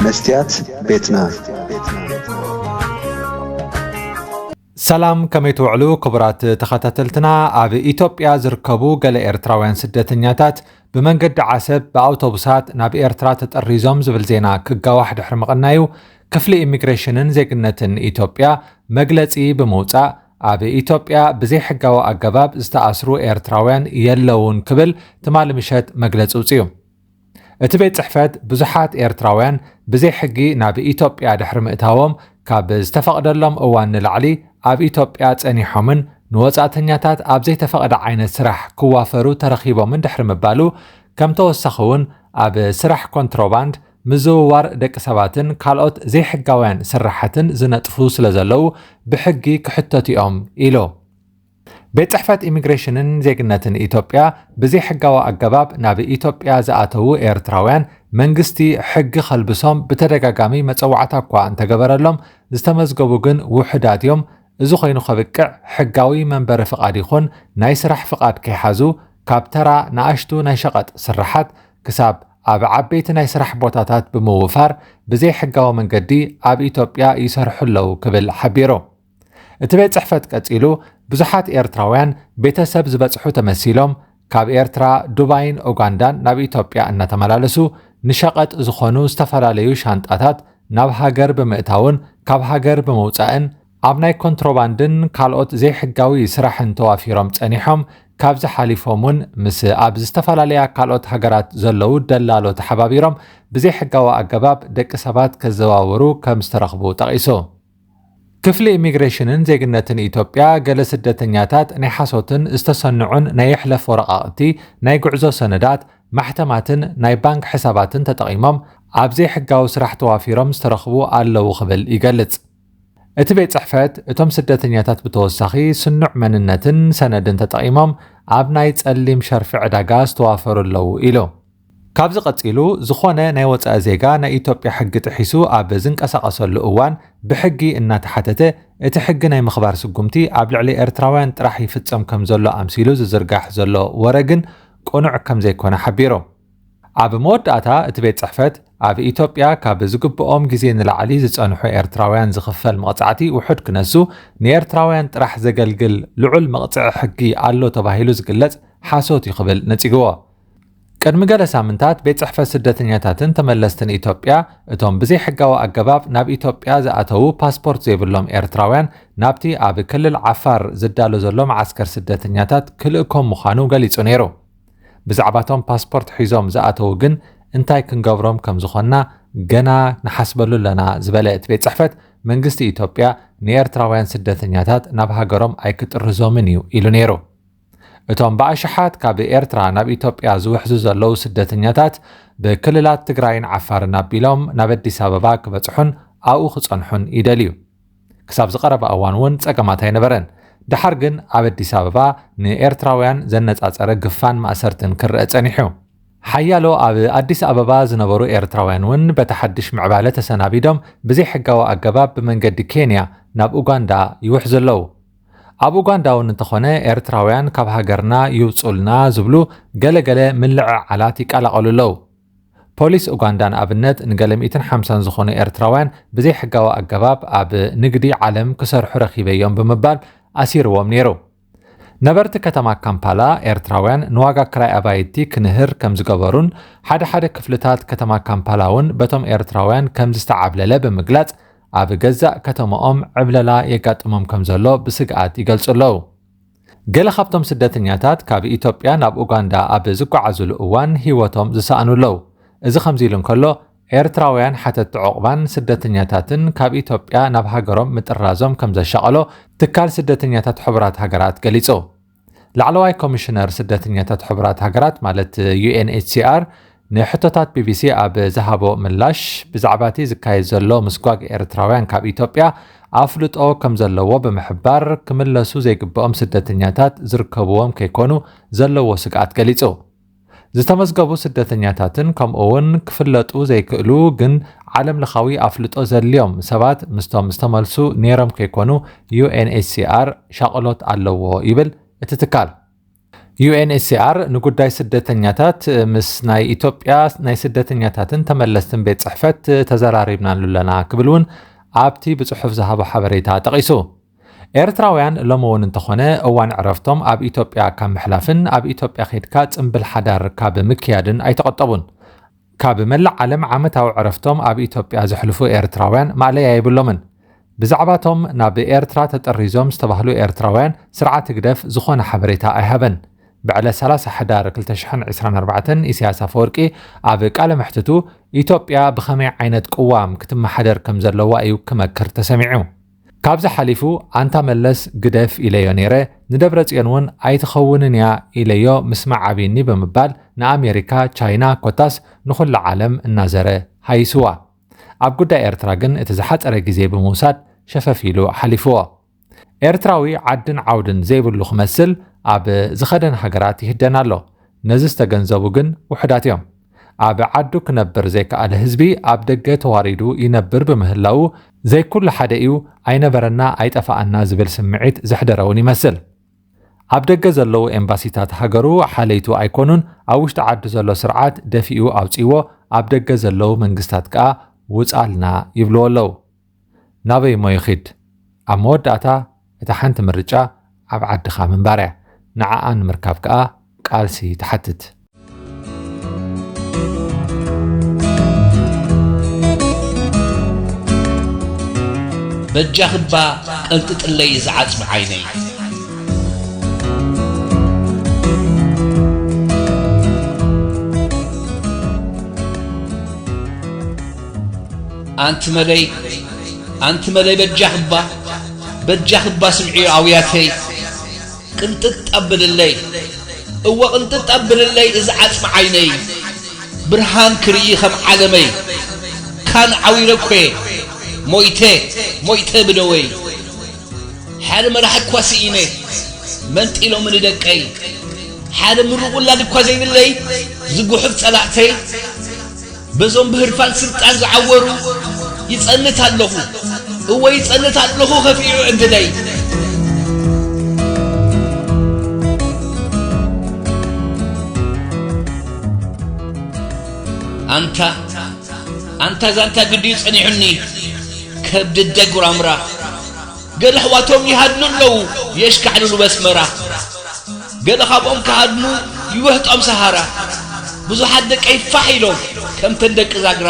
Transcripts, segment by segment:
መስትያት ቤትና። ሰላም፣ ከመይ ትውዕሉ ክቡራት ተኸታተልትና? ኣብ ኢትዮጵያ ዝርከቡ ገለ ኤርትራውያን ስደተኛታት ብመንገዲ ዓሰብ ብኣውቶቡሳት ናብ ኤርትራ ተጠሪዞም ዝብል ዜና ክጋዋሕ ድሕሪ ምቕናዩ፣ ክፍሊ ኢሚግሬሽንን ዜግነትን ኢትዮጵያ መግለጺ ብምውጻእ፣ ኣብ ኢትዮጵያ ብዘይሕጋዊ ኣገባብ ዝተኣስሩ ኤርትራውያን የለውን ክብል ትማሊ ምሸት መግለጺ ውጽዩ። እቲ ቤት ጽሕፈት ብዙሓት ኤርትራውያን ብዘይ ሕጊ ናብ ኢትዮጵያ ድሕሪ ምእታዎም፣ ካብ ዝተፈቕደሎም እዋን ንላዕሊ ኣብ ኢትዮጵያ ጸኒሖምን ንወጻእተኛታት ኣብ ዘይተፈቕደ ዓይነት ስራሕ ክዋፈሩ ተረኺቦምን ድሕሪ ምባሉ፣ ከም ተወሳኺ እውን ኣብ ስራሕ ኮንትሮባንድ፣ ምዝውዋር ደቂ ሰባትን ካልኦት ዘይሕጋውያን ስራሓትን ዝነጥፉ ስለ ዘለዉ ብሕጊ ክሕተቱ እዮም ኢሉ። ቤት ጽሕፈት ኢሚግሬሽንን ዜግነትን ኢትዮጵያ፣ ብዘይሕጋዊ ኣገባብ ናብ ኢትዮጵያ ዝኣተዉ ኤርትራውያን መንግስቲ ሕጊ ከልብሶም ብተደጋጋሚ መጸዋዕታ እኳ እንተገበረሎም፣ ዝተመዝገቡ ግን ውሑዳት እዮም። እዚ ኮይኑ ከብቅዕ፣ ሕጋዊ መንበሪ ፍቓድ ይኹን ናይ ስራሕ ፍቓድ ከይሓዙ፣ ካብ ተራ ንኣሽቱ ናይ ሸቐጥ ስራሓት ክሳብ ኣብ ዓበይቲ ናይ ስራሕ ቦታታት ብምውፋር፣ ብዘይሕጋዊ መንገዲ ኣብ ኢትዮጵያ ይሰርሑ ኣለዉ ክብል ሓቢሩ። እቲ ቤት ጽሕፈት ቀጺሉ፣ ብዙሓት ኤርትራውያን ቤተሰብ ዝበጽሑ ተመሲሎም፣ ካብ ኤርትራ፣ ዱባይን ኡጋንዳን ናብ ኢትዮጵያ እናተመላለሱ፣ ንሸቐጥ ዝኾኑ ዝተፈላለዩ ሻንጣታት ናብ ሃገር ብምእታውን ካብ ሃገር ብምውጻእን፣ ኣብ ናይ ኮንትሮባንድን ካልኦት ዘይሕጋዊ ስራሕን ተዋፊሮም ጸኒሖም፣ ካብዚ ሓሊፎም እውን ምስ ኣብ ዝተፈላለያ ካልኦት ሃገራት ዘለዉ ደላሎ ተሓባቢሮም ብዘይሕጋዊ ኣገባብ ደቂ ሰባት ከዘዋውሩ ከም ዝተረኽቡ ጠቒሱ። ክፍሊ ኢሚግሬሽንን ዜግነትን ኢትዮጵያ፣ ገለ ስደተኛታት ናይ ሓሶትን ዝተሰንዑን ናይ ይሕለፍ ወረቓቕቲ፣ ናይ ጉዕዞ ሰነዳት፣ ማሕተማትን ናይ ባንክ ሕሳባትን ተጠቒሞም ኣብ ዘይሕጋዊ ስራሕ ተዋፊሮም ዝተረኽቡ ኣለዉ ክብል ይገልጽ። እቲ ቤት ጽሕፈት፣ እቶም ስደተኛታት ብተወሳኺ ስኑዕ መንነትን ሰነድን ተጠቒሞም ኣብ ናይ ጸሊም ሸርፊ ዕዳጋ ዝተዋፈሩ ኣለዉ ኢሉ። ካብዚ ቀጺሉ፣ ዝኾነ ናይ ወጻኢ ዜጋ ናይ ኢትዮጵያ ሕጊ ጥሒሱ ኣብ ዝንቀሳቐሰሉ እዋን ብሕጊ እናተሓተተ፣ እቲ ሕጊ ናይ ምኽባር ስጉምቲ ኣብ ልዕሊ ኤርትራውያን ጥራሕ ይፍጸም ከም ዘሎ ኣምሲሉ ዝዝርጋሕ ዘሎ ወረ ግን ቅኑዕ ከም ዘይኮነ ሓቢሩ። ኣብ መወዳእታ፣ እቲ ቤት ጽሕፈት፣ ኣብ ኢትዮጵያ ካብ ዝግብኦም ግዜ ንላዕሊ ዝጸንሑ ኤርትራውያን ዝኽፈል መቕጻዕቲ ውሑድ ክነሱ፣ ንኤርትራውያን ጥራሕ ዘገልግል ልዑል መቕጽዒ ሕጊ ኣሎ ተባሂሉ ዝግለጽ ሓሶት እዩ ክብል ነጺግዎ። ቅድሚ ገለ ሳምንታት፣ ቤት ጽሕፈት ስደተኛታትን ተመለስትን ኢትዮጵያ፣ እቶም ብዘይሕጋዊ ኣገባብ ናብ ኢትዮጵያ ዝኣተዉ ፓስፖርት ዘይብሎም ኤርትራውያን ናብቲ ኣብ ክልል ዓፋር ዝዳሎ ዘሎ መዓስከር ስደተኛታት ክልእኮም ምዃኑ ገሊጹ ነይሩ። ብዛዕባቶም ፓስፖርት ሒዞም ዝኣተዉ ግን እንታይ ክንገብሮም ከም ዝኾንና ገና ንሓስበሉ ኣለና ዝበለ እቲ ቤት ጽሕፈት፣ መንግስቲ ኢትዮጵያ ንኤርትራውያን ስደተኛታት ናብ ሃገሮም ኣይክጥርዞምን እዩ ኢሉ ነይሩ። እቶም ብኣሽሓት ካብ ኤርትራ ናብ ኢትዮጵያ ዝውሕዙ ዘለዉ ስደተኛታት፣ ብክልላት ትግራይን ዓፋርን ኣቢሎም ናብ ኣዲስ ኣበባ ክበጽሑን ኣብኡ ክጸንሑን ይደልዩ። ክሳብ ዝቐረበ እዋን እውን ጸገማት ኣይነበረን። ደሓር ግን ኣብ ኣዲስ ኣበባ ንኤርትራውያን ዘነጻጸረ ግፋን ማእሰርትን ክረአ ጸኒሑ። ሓያሎ ኣብ ኣዲስ ኣበባ ዝነበሩ ኤርትራውያን እውን በቲ ሓድሽ ምዕባለ ተሰናቢዶም ብዘይሕጋዊ ኣገባብ ብመንገዲ ኬንያ ናብ ኡጋንዳ ይውሕዙ ኣለዉ። ኣብ ኡጋንዳ እውን እንተኾነ፣ ኤርትራውያን ካብ ሃገርና ይውጹልና ዝብሉ ገለገለ ምልዕዓላት ይቀላቐሉ ኣለዉ። ፖሊስ ኡጋንዳ ንኣብነት፣ ንገለ ሚእትን ሓምሳን ዝኾኑ ኤርትራውያን ብዘይሕጋዊ ኣገባብ ኣብ ንግዲ ዓለም ክሰርሑ ረኺበዮም ብምባል ኣሲርዎም ነይሩ። ነበርቲ ከተማ ካምፓላ፣ ኤርትራውያን ንዋጋ ክራይ ኣባይቲ ክንህር ከም ዝገበሩን፣ ሓደ ሓደ ክፍልታት ከተማ ካምፓላ እውን በቶም ኤርትራውያን ከም ዝተዓብለለ ብምግላጽ፣ ኣብ ገዛእ ከተማኦም ዕብለላ የጋጥሞም ከም ዘሎ ብስግኣት ይገልጹ ኣለዉ። ገለ ካብቶም ስደተኛታት፣ ካብ ኢትዮጵያ ናብ ኡጋንዳ ኣብ ዝጓዓዙሉ እዋን ህይወቶም ዝሰኣኑ ኣለዉ። እዚ ከምዚ ኢሉ እንከሎ፣ ኤርትራውያን ሓተትቲ ዑቕባን ስደተኛታትን ካብ ኢትዮጵያ ናብ ሃገሮም ምጥራዞም ከም ዘሻቐሎ ትካል ስደተኛታት ሕቡራት ሃገራት ገሊጹ። ላዕለዋይ ኮሚሽነር ስደተኛታት ሕቡራት ሃገራት፣ ማለት ዩ ኤን ኤች ሲ ኣር፣ ንሕቶታት ቢ ቢ ሲ ኣብ ዝሃቦ ምላሽ፣ ብዛዕባ እቲ ዝካየድ ዘሎ ምስጓግ ኤርትራውያን ካብ ኢትዮጵያ ኣፍልጦ ከም ዘለዎ ብምሕባር፣ ክምለሱ ዘይግብኦም ስደተኛታት ዝርከብዎም ከይኮኑ ዘለዎ ስግኣት ገሊጹ። ዝተመዝገቡ ስደተኛታትን ከምኡ እውን ክፍለጡ ዘይክእሉ ግን ዓለም ለኻዊ ኣፍልጦ ዘድልዮም ሰባት ምስቶም ዝተመልሱ ነይሮም ከይኮኑ፣ ዩ ኤን ኤች ሲ ኣር ሻቕሎት ኣለዎ ይብል እቲ ትካል። ዩ ኤን ኤች ሲ ኣር ንጉዳይ ስደተኛታት ምስ ናይ ኢትዮጵያ ናይ ስደተኛታትን ተመለስትን ቤት ጽሕፈት ተዘራሪብናሉ ኣለና ክብል እውን ኣብቲ ብጽሑፍ ዝሃቦ ሓበሬታ ጠቒሱ። ኤርትራውያን ሎሚ እውን እንተኾነ እዋን ዕረፍቶም ኣብ ኢትዮጵያ ካብ ምሕላፍን ኣብ ኢትዮጵያ ኬድካ ጽምብል ሓዳር ካብ ምክያድን ኣይተቐጠቡን። ካብ መላእ ዓለም ዓመታዊ ዕረፍቶም ኣብ ኢትዮጵያ ዘሕልፉ ኤርትራውያን ማእለያ የብሎምን። ብዛዕባቶም ናብ ኤርትራ ተጠሪዞም ዝተባህሉ ኤርትራውያን ስርዓት ህግደፍ ዝኾነ ሓበሬታ ኣይሃበን። ብዕለት ሰላሳ ሕዳር ክልተ ሽሕን ዕስራን ኣርባዕተን ኢሳያስ ኣፈወርቂ ኣብ ቃለ መሕትቱ ኢትዮጵያ ብኸመይ ዓይነት ቅዋም ክትመሓደር ከም ዘለዋ እዩ ክመክር ተሰሚዑ። ካብዚ ሓሊፉ ኣንታ መለስ ግደፍ ኢለዮ ነይረ፣ ንደብረጽዮን እውን ኣይትኸውንን እያ ኢለዮ ምስማዕ ኣብይኒ ብምባል ንኣሜሪካ፣ ቻይና ኮታስ ንኹላ ዓለም እናዘረ ሃይስዋ። ኣብ ጉዳይ ኤርትራ ግን እቲ ዝሓጸረ ግዜ ብምውሳድ ሸፈፍ ኢሉ ሓሊፍዎ። ኤርትራዊ ዓድን ዓውድን ዘይብሉ ክመስል ኣብ ዝኸደን ሃገራት ይህደን ኣሎ። ነዚ ዝተገንዘቡ ግን ውሑዳት እዮም። ኣብ ዓዱ ክነብር ዘይከኣለ ህዝቢ ኣብ ደገ ተዋሪዱ ይነብር ብምህላዉ ዘይኩሉ ሓደ እዩ፣ ኣይነበረና ኣይጠፋኣና ዝብል ስምዒት ዘሕደረ እውን ይመስል። ኣብ ደገ ዘለዉ ኤምባሲታት ሃገሩ ሓለይቱ ኣይኮኑን፣ ኣብ ውሽጢ ዓዱ ዘሎ ስርዓት ደፊኡ ኣውጺዎ ኣብ ደገ ዘለዉ መንግስታት ከኣ ውጻልና ይብልዎ ኣለዉ። ናበይ እሞ ይኺድ? ኣብ መወዳእታ እታ ሓንቲ ምርጫ ኣብ ዓድኻ ምንባር እያ። ንዓኣ ንምርካብ ከኣ ቃልሲ ትሓትት። በጃኽባ ቀንጥጥለይ እዚ ዓጽሚ ዓይነይ። ኣንቲ መለይ ኣንቲ መለይ በጃኽባ በጃኽባ ስምዕዮ ኣውያተይ። ቅንጥጥ ኣብልለይ እወ ቅንጥጥ ኣብልለይ እዚ ዓጽሚ ዓይነይ። ብርሃን ክርኢ ከም ዓለመይ። ካን ዓዊረ እኮየ ሞይተ ሞይተ ብደወይ። ሓደ መራሒ እኳ ስኢነ መንጢሎምኒ ደቀይ። ሓደ ምሩቕ ውላድ እኳ ዘይብለይ ዝጉሕፍ ጸላእተይ። በዞም ብህርፋን ስልጣን ዝዓወሩ ይጸንት ኣለኹ። እወ ይጸንት ኣለኹ ከፊዑ ዕድለይ። ኣንታ ኣንታ ዛንታ ግድዩ ጸኒሑኒ ከብዲ ደጉራምራ። ገለ ኣሕዋቶም ይሃድኑ ኣለዉ የሽካዕልሉ በስመራ። ገለ ካብኦም ክሃድኑ ይውሕጦም ሰሃራ። ብዙሓት ደቀይ ፋሕ ኢሎም ከምተን ደቂ ዛግራ።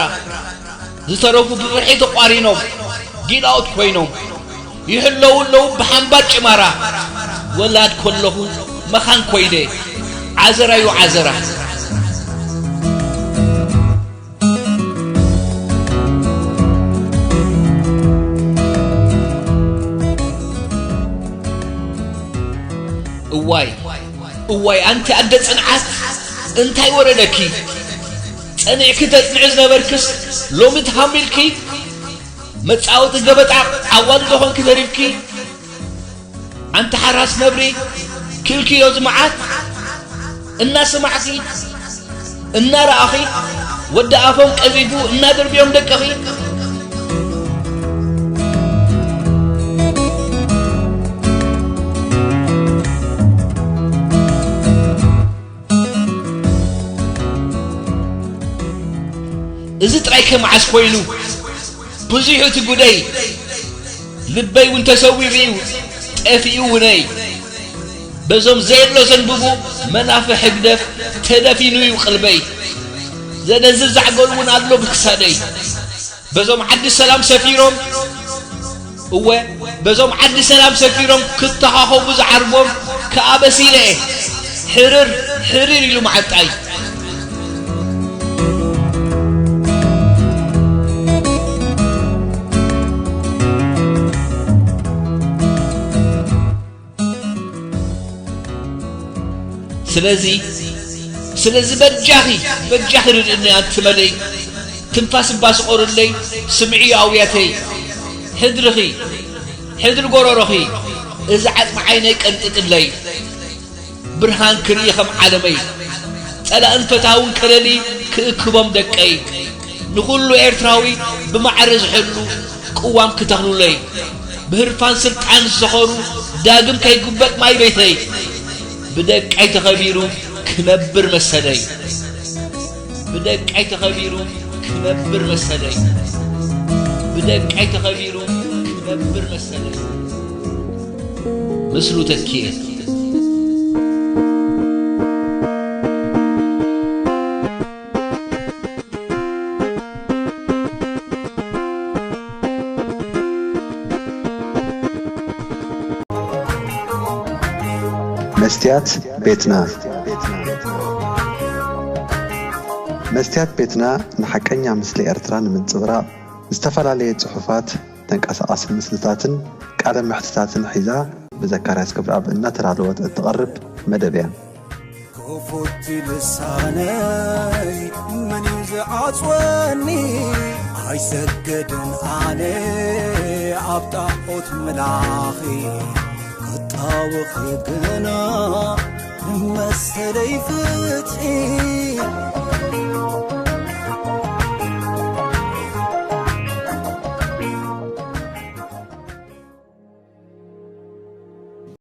ዝተረፉ ብፍርሒ ተቋሪኖም ጊላኦት ኮይኖም ይሕለዉ ኣለዉ ብሓምባጭ ማራ። ወላድ ከለኹ መኻን ኮይነ ዓዘራዩ ዓዘራ። እዋይ እዋይ ኣንቲ ኣደ ጽንዓት እንታይ ወረደኪ? ጸኒዕኪ ተጽንዒ ዝነበርክስ ሎሚ ትሃሚልኪ? መጻወቲ ገበጣ ዓዋሉ ዝኾንኪ ተሪፍኪ? ኣንቲ ሓራስ ነብሪ ክልክዮ ዝመዓት እናሰማዕኺ እናረኣኺ ወዲ ኣፎም ቀዚፉ እናደርብዮም ደቅኺ። እዚ ጥራይ ከመዓስ ኮይኑ ብዙሕ እቲ ጉደይ። ልበይ እውን ተሰዊሩ እዩ ጠፊኡ ውነይ። በዞም ዘየሎ ዘንብቡ መናፍሕ ህግደፍ ተደፊኑ እዩ ቅልበይ። ዘደንዝዝ ዛዕጎል እውን ኣሎ ብክሳደይ። በዞም ዓዲ ሰላም ሰፊሮም እወ በዞም ዓዲ ሰላም ሰፊሮም ክተኻኸቡ ዝዓርቦም ክኣበስ ኢለ እየ። ሕርር ሕርር ኢሉ መዓንጣይ። ስለዚ ስለዚ በጃኺ በጃኺ ርድእኒ ኣንቲ መለይ። ትንፋስ እባ ስቖርለይ ስምዕዮ ኣውያተይ። ሕድርኺ ሕድሪ ጎረሮኺ እዚ ዓጽሚ ዓይነይ ቀንጥጥለይ። ብርሃን ክርኢ ከም ዓለመይ ጸላእን ፈታውን ከለሊ ክእክቦም ደቀይ። ንኹሉ ኤርትራዊ ብማዕረ ዝሕሉ ቅዋም ክተኽሉለይ። ብህርፋን ስልጣን ዝሰኸሩ ዳግም ከይጉበጥ ማይ ቤተይ። ብደቀይ ተኸቢሩ ክነብር መሰለይ። ብደቀይ ተኸቢሩ ክነብር መሰለይ። ብደቀይ ተኸቢሩ ክነብር መሰለይ። ምስሉ ተኪኤ። መስትያት ቤትና። መስትያት ቤትና ንሓቀኛ ምስሊ ኤርትራ ንምንጽብራቕ፣ ዝተፈላለየ ጽሑፋት፣ ተንቀሳቓሲ ምስልታትን ቃለ መሕትታትን ሒዛ ብዘካርያስ ገብረኣብ እናተዳለወት እትቐርብ መደብ እያ። ክፉት ልሳነይ መን እዩ ዝዓጽወኒ? ኣይሰግድን ኣነ ኣብ ጣዖት ምላኺ፣ ክጣወኺ ግና መሰለይ ፍትሒ።